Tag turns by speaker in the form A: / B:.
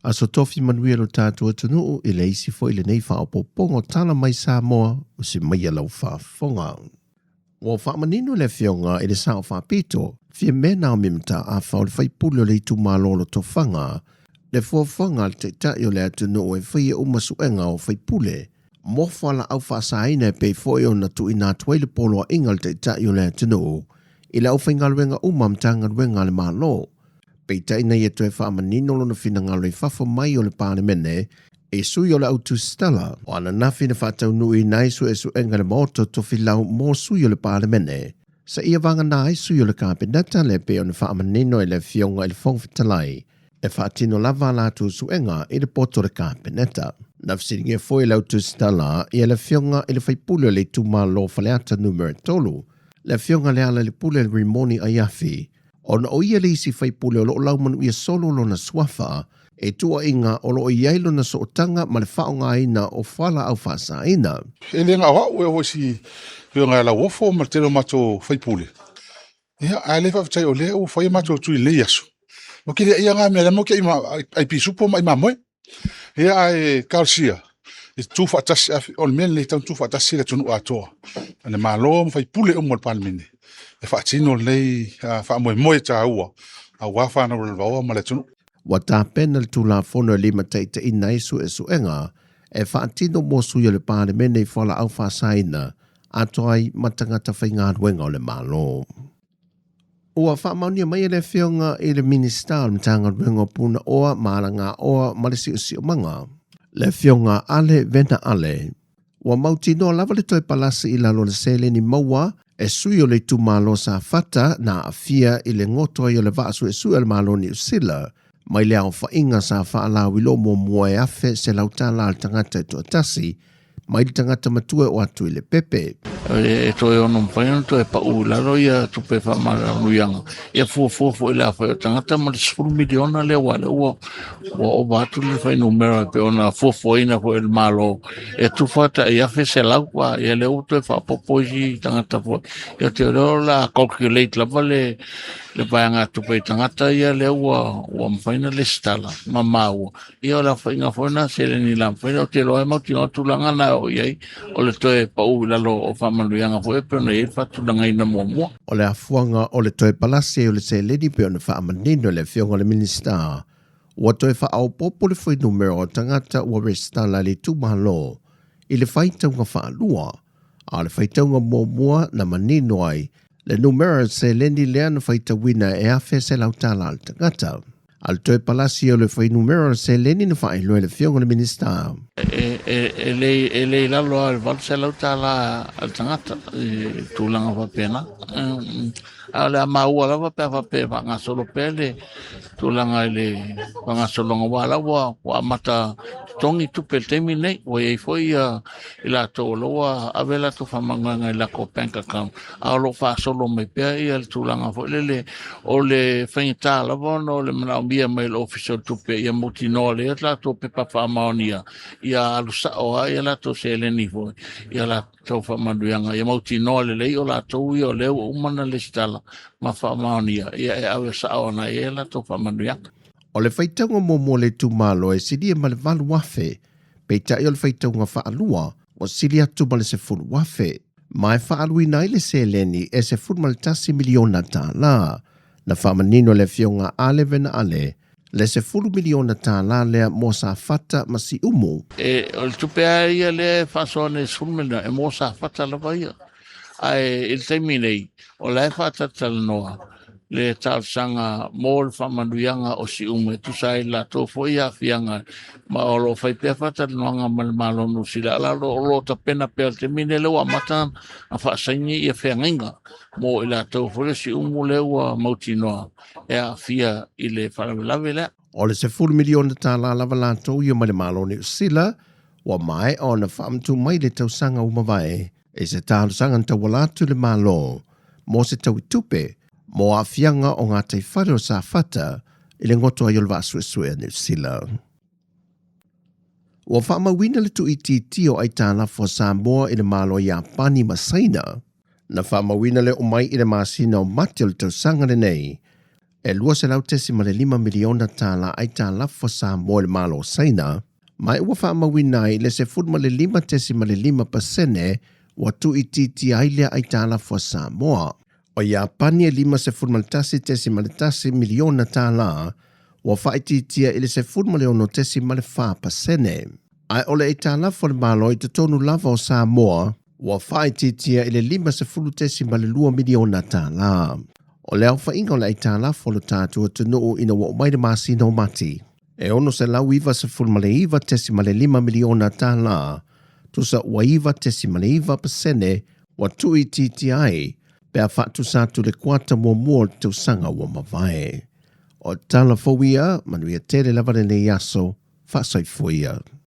A: Aso Tofi manuia lo tatou atunuu i le isi foi lenei faaopoopoga o Tala mai Samoa o se maia lau faafofoga. Ua faamanino le Afioga i le Sao Faapito, Fiame Naomi Mataafa o le faipule o le itumalo o Lotofaga, le fuafuaga a le Taitai o le atunuu e faia uma suega o faipule mo fualaau faasaina e pei foi ona tuuina atu ai le poloaiga a le Taitai o le atunuu i le aufaigaluega uma a Matagaluega a le Malo. Peitai na ia toe faamanino lona finagalo i fafo mai o le Palemene i sui o le au tusitala o ananafi na faataunuuina ai suesuega i le Maota o Tofilau mo sui o le Palemene seia vagana ai sui o le Kapeneta lea pei ona faamanino e le Afioga i le Fofoga Fetalai e faatino lava a latou suega i le poto o le Kapeneta. Na fesiligia foi e le au tusitala ia le Afioga i le Faipule o le itumalo o Faleata Nu.3, le Afioga Lealailepule Rimoni Aiafi, ona o ia le isi faipule o lo o laumanuia solo lona suafa e tuuaiga o lo o i ai lona sootaga ma le faaaogaina o fualaau faasaina.
B: E le na o au, e oo i si afioga ia Lauofo ma le tele o matou faipule. Ia, ae le faafetai o lea ua fai a matou tui i lenei aso. Ou te le aia na mea, lea matou te ai pisupo ma ai mamoe. Ia, ae talosia, e tutu faatasi, o le mea lenei e tatau ona tutu faatasi le atunuu atoa, le Malo ma faipule uma o le Palemene e faatino lenei faamoemoe taua aua fanau lalovaoa ma le atunuu.
A: Ua tapena le Tulafono e limataitaiina ai suesuega e faatino mo sui o le Palemene i fualaau faasaina atoa ai ma tagata faigaluega o le Malo. Ua faamaonia mai e le Afioga i le Minisita o le Matagaluega o Punaoa ma Alagaoa ma le Siosiomaga, le Afioga Ale Vena Ale, ua mautinoa lava le toe palasi i lalo o le seleni maua e sui o le itumalo Safata na aafia i le goto ai o le vaa suesue a le Malo o Niu Sila mai le aofaiga sa faalauiloa muamua e $1,100 a le tagata e toatasi mai le tagata matua o atu i le pepe.
C: E toe ono mafai ona toe pau i lalo ia tupe faamalaluiaga ia fuafua foi i le afai o tagata ma le 10 miliona lea aua lea ua ua ova atu le fuainumera e pei ona fuafuaina foi e le Malo e tufa tai 1,100 a ia lea ua toe faaopoopo isi tagata foi. Ia ou te iloa o le a calculate lava le le vaegatupe i tagata ia lea ua ua mafai ona resitala ma maua Ia o le aofaiga foi lena seleni la mafai ona, ou te iloa e mautinoa tulaga na e oo i ai, o le toe pau i lalo o faamanuiaga foi e pei ona i ai le faatulagaina muamua.
A: O le afuaga o le toe palasi ai o le seleni pei ona faamanino e le Afioga i le Minisita, ua toe faaopoopo le fuainumera o tagata ua resitala i le itumalo i le faitauga faalua, a o le faitauga muamua na manino ai le numera seleni lea na faitauina e $1,100 a le tagata. A o le toe palasi o le fuainumera o le seleni na faailoa e le Afioga i le Minisita.
C: E le i lalo lava o le $800 a le tagata i tulaga faapena. A o le a maua lava pe a faapea e faagasolo pea le tulaga i le faagasologa, aua o la ua amata totogi tupe i le taimi lenei. Ua i ai foi i latou o la ua ave a latou faamanuiaga i latou bank account, a o lo o faasolo mai pea ia le tulaga foi lele o le faigata lava ona o le manaomia mai e le Ofisa o le Tupe ia mautinoa lelei a latou pepa faamaonia ia alu sao lava ia latou seleni foi ia latou faamanuiaga ia mautinoa lelei o latou ia o lea ua uma ona lesitala ma faamaonia ia e ave sao ana i ai latou faamanuiaga.
A: O le faitauga muamua o le itumalo e silia ma le 8,000, peitai o le faitauga faalua ua sili atu ma le 10,000, ma e faaaluina ai le seleni e $11 miliona tala. Na faamanino e le Afioga Ale Venaale le $10 miliona tala lea mo Safata ma Siumu.
C: E, o le tupe lava ia lea e faasoa nei 10 miliona, e mo Safata lava ia. Ae i le taimi nei, o la e faatalatalanoa le talosaga mo le faamanuiaga o Siumu e tusa ai le latou foi aafiaga, ma o lo o fai pea faatalanoaga ma le Malo o Niu Sila, a o lo o tapena pea i le taimi lenei lea ua amata ona faasaini ia feagaiga mo i latou foi o Siumu lea ua mautinoa e aafia i le faalavelave lea.
A: O le $10 miliona lava latou ia mai le Malo o Niu Sila ua maea ona faamatuu mai le tausaga ua mavae i se talosaga na tauala atu i le Malo mo se tauitupe mo aafiaga o gataifale o Safata i le goto ai o le vaa suesue a Niu Sila. Ua faamauina le tuuitiitia o aitalafu a Samoa i le Malo o Iapani ma Saina. Na faamauina le oo mai i le masina o Mati o le tausaga lenei. E $200.5 miliona tālā aitalafu a Samoa i le Malo o Saina, ma ua faamauina ai le 15.5% ua tuuitiitia ai lea aitalafu a Samoa. O Iapani e $51.1 miliona tālā ua faaitiitia i le 16.4%. Ae o le aitalafu a le Malo i totonu lava o Samoa ua faaitiitia i le $50.2 miliona tālā. O le aofaiga o le aitalafu a lo tatou atunuu ina ua oo mai le masina o Mati, e $699.5 miliona tālā, tusa ua 9.9% ua tuuitiitia ai pe a faatusa atu i le kuata muamua o le tausaga ua mavae. O tala fou ia, manuia tele lava lenei aso, faasoifua ia.